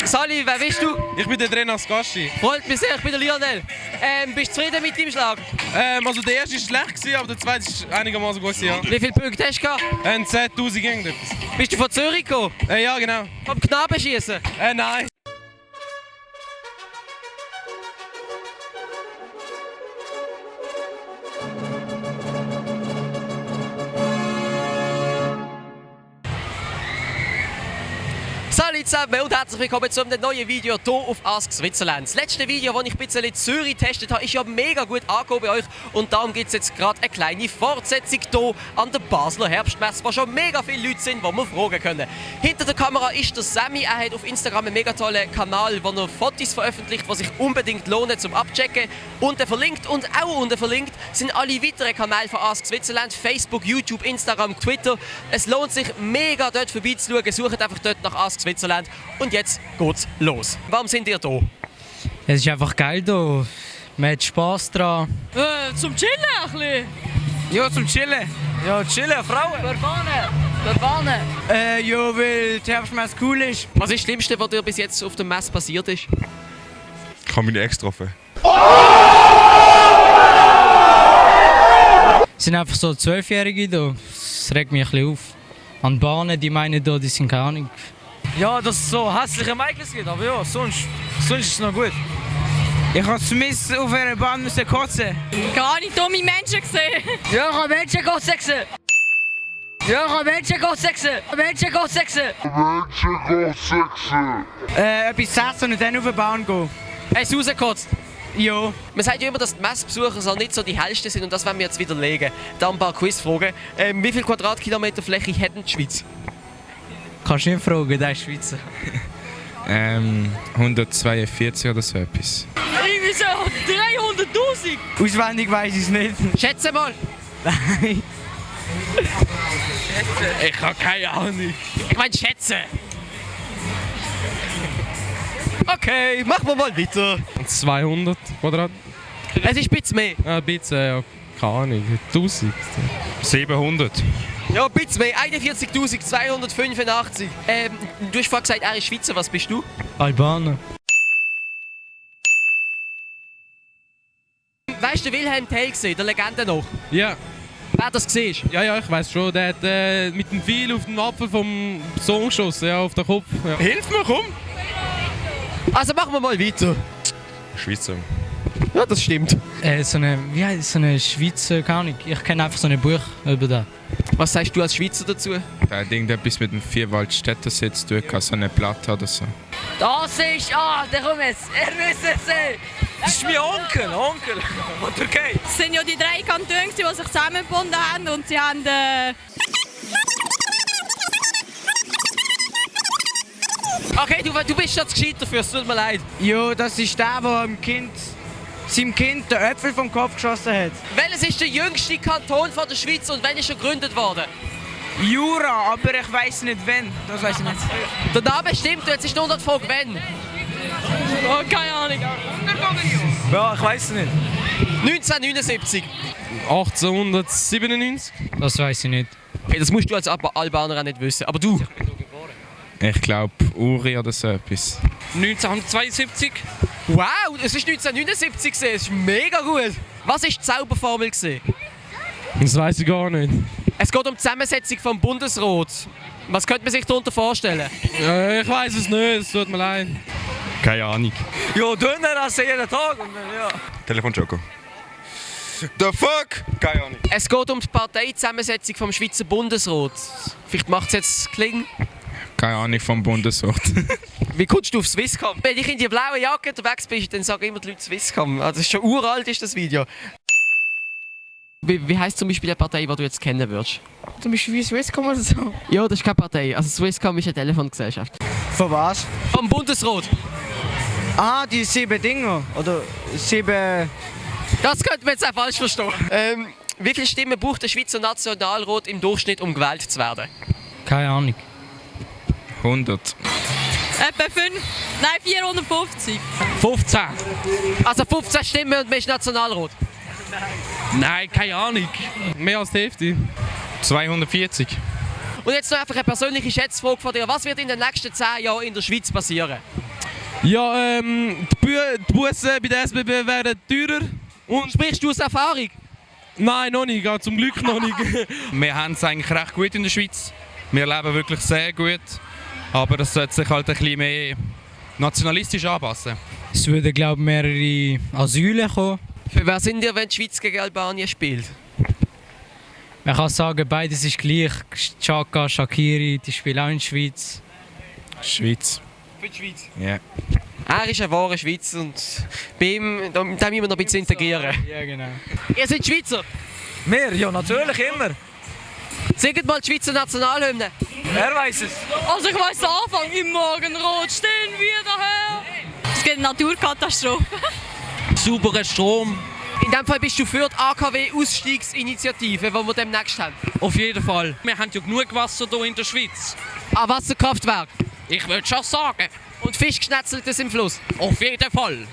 Sali, wer bist du? Ich bin der Trainer Skaschi. Freut mich sehr, ich bin der Lionel. Bist du zufrieden mit deinem Schlag? Also der erste war schlecht, aber der zweite war einigermaßen gut. Ja. Wie viele Punkte hast du gehabt? 10'000 irgendetwas. Bist du von Zürich gekommen? Ja, genau. Vom Knabenschießen? Nein. Salut zusammen und herzlich willkommen zu einem neuen Video hier auf Ask Switzerland. Das letzte Video, das ich ein bisschen Zürich getestet habe, ist ja mega gut angekommen bei euch und darum gibt es jetzt gerade eine kleine Fortsetzung hier an der Basler Herbstmesse, wo schon mega viele Leute sind, die wir fragen können. Hinter der Kamera ist der Sammy, er hat auf Instagram einen mega tollen Kanal, wo er Fotos veröffentlicht, die sich unbedingt lohnen zum Abchecken. Unten verlinkt und auch unten verlinkt sind alle weiteren Kanäle von Ask Switzerland, Facebook, YouTube, Instagram, Twitter. Es lohnt sich mega dort vorbeizuschauen, sucht einfach dort nach Ask Switzerland. Und jetzt geht's los. Warum sind ihr hier? Es ist einfach geil hier. Man hat Spass dran. Zum Chillen ein bisschen. Ja, zum Chillen. Ja, chillen, Frauen. Verbannen. Ja, weil die Herbstmesse cool ist. Was ist das Schlimmste, was dir bis jetzt auf der Messe passiert ist? Ich habe meine Ex getroffen. Es sind einfach so 12-Jährige hier. Das regt mich ein bisschen auf. An die Bahnen, die meinen hier, die sind keine Ahnung. Ja, dass es so hässliche Mädchen gibt, aber ja, sonst ist es noch gut. Ich habe zumindest auf einer Bahn müssen kotzen. Gar nicht dumme Menschen gesehen. Ja, ich habe Menschen kotzen. Ja, ich habe Menschen kotzen. Etwas essen und dann auf die Bahn gehen. Hast du rausgekotzt? Ja. Man sagt ja immer, dass die Messbesucher nicht so die hellsten sind und das wollen wir jetzt widerlegen. Dann ein paar Quizfragen. Wie viele Quadratkilometer Fläche hat denn die Schweiz? Kannst du nicht fragen, der ist Schweizer. 142 oder so etwas. Irgendwie so 300'000. Auswendig weiss ich es nicht. Schätze mal! Nein. Ich habe keine Ahnung. Ich meine schätze! Okay, machen wir mal weiter. 200 Quadrat. Es ist ein bisschen mehr. Ein bisschen, ja, keine Ahnung. 1000. 700. Ja, ein bisschen mehr. 41.285. Du hast vorhin gesagt, er ist Schweizer. Was bist du? Albaner. Weißt du, Wilhelm Tell gesehen, der Legende noch? Ja. Wer das gesehen ist? Ja, ich weiß schon. Der hat mit dem Pfeil auf den Apfel vom Sohn geschossen, ja, auf den Kopf. Ja. Hilf mir, komm! Also machen wir mal weiter. Schweizer. Ja, das stimmt. Wie heißt so eine Schweizer, keine Ahnung. Ich kenne einfach so ein Buch über das. Was sagst du als Schweizer dazu? Der hat irgendetwas mit dem Vierwaldstättersitz zu tun, so eine Platte oder so. Das ist... der kommt jetzt. Wisst es. Das ist mein Onkel von Türkei. Es sind ja die 3 Kantone, die sich zusammengebunden haben und sie haben... Okay, du bist jetzt gescheit dafür, es tut mir leid. Ja, das ist der, der seinem Kind den Äpfel vom Kopf geschossen hat. Welches ist der jüngste Kanton von der Schweiz und wann ist er gegründet worden? Jura, aber ich weiß nicht wann. Das weiß ich nicht. Der Name stimmt, jetzt ist nur noch die Frage, wann. Oh, keine Ahnung. Ja, ich weiß nicht. 1979. 1897. Das weiß ich nicht. Okay, das musst du als Albaner auch nicht wissen, aber du. Ich glaube Uri oder so etwas. 1972. Wow, es ist 1979 gewesen, es ist mega gut. Was war die Zauberformel gewesen? Das weiß ich gar nicht. Es geht um die Zusammensetzung vom Bundesrat. Was könnte man sich darunter vorstellen? Ich weiß es nicht, es tut mir leid. Keine Ahnung. Ja, Döner essen jeden Tag. Und, ja. Telefon Joko. The fuck? Keine Ahnung. Es geht um die Parteizusammensetzung vom Schweizer Bundesrat. Vielleicht macht es jetzt klingen. Keine Ahnung vom Bundesrat. Wie kommst du auf Swisscom? Wenn ich in die blaue Jacke unterwegs bin, dann sagen immer die Leute Swisscom. Also das ist schon uralt, ist das Video. Wie heisst zum Beispiel die Partei, die du jetzt kennen würdest? Zum Beispiel wie Swisscom oder so. Ja, das ist keine Partei. Also Swisscom ist eine Telefongesellschaft. Von was? Vom Bundesrat. Ah, die 7 Dinger. Oder 7... Das könnte man jetzt auch falsch verstehen. Wie viele Stimmen braucht der Schweizer Nationalrat im Durchschnitt, um gewählt zu werden? Keine Ahnung. 100. Etwa 450. 15. Also 15 Stimmen und man ist Nationalrat. Nein, keine Ahnung. Mehr als die Hälfte. 240. Und jetzt noch einfach eine persönliche Schätzfrage von dir. Was wird in den nächsten 10 Jahren in der Schweiz passieren? Ja, die Bussen bei der SBB werden teurer. Und Sprichst du aus Erfahrung? nein, noch nicht, ja, zum Glück noch nicht. Wir haben es eigentlich recht gut in der Schweiz. Wir leben wirklich sehr gut. Aber das sollte sich halt ein bisschen mehr nationalistisch anpassen. Es würden, glaube ich, mehrere Asyle kommen. Für wer sind ihr, wenn die Schweiz gegen Albanien spielt? Man kann sagen, beides ist gleich. Chaka, Shaqiri, die spielen auch in der Schweiz. Schweiz. Für die Schweiz? Ja. Er ist ein wahrer Schweizer und bei ihm, da müssen wir noch ein bisschen integrieren. Ja, genau. Ihr seid Schweizer? Wir? Ja, natürlich, immer. Singt mal die Schweizer Nationalhymne. Wer weiß es? Also ich weiss den Anfang, im Morgenrot stehen wir daher. Es gibt eine Naturkatastrophe. Sauberen Strom. In dem Fall bist du für die AKW-Ausstiegsinitiative, die wir demnächst haben. Auf jeden Fall. Wir haben ja genug Wasser hier in der Schweiz. Ein Wasserkraftwerk. Ich würde schon sagen, Und Fischgeschnetzeltes im Fluss. auf jeden Fall.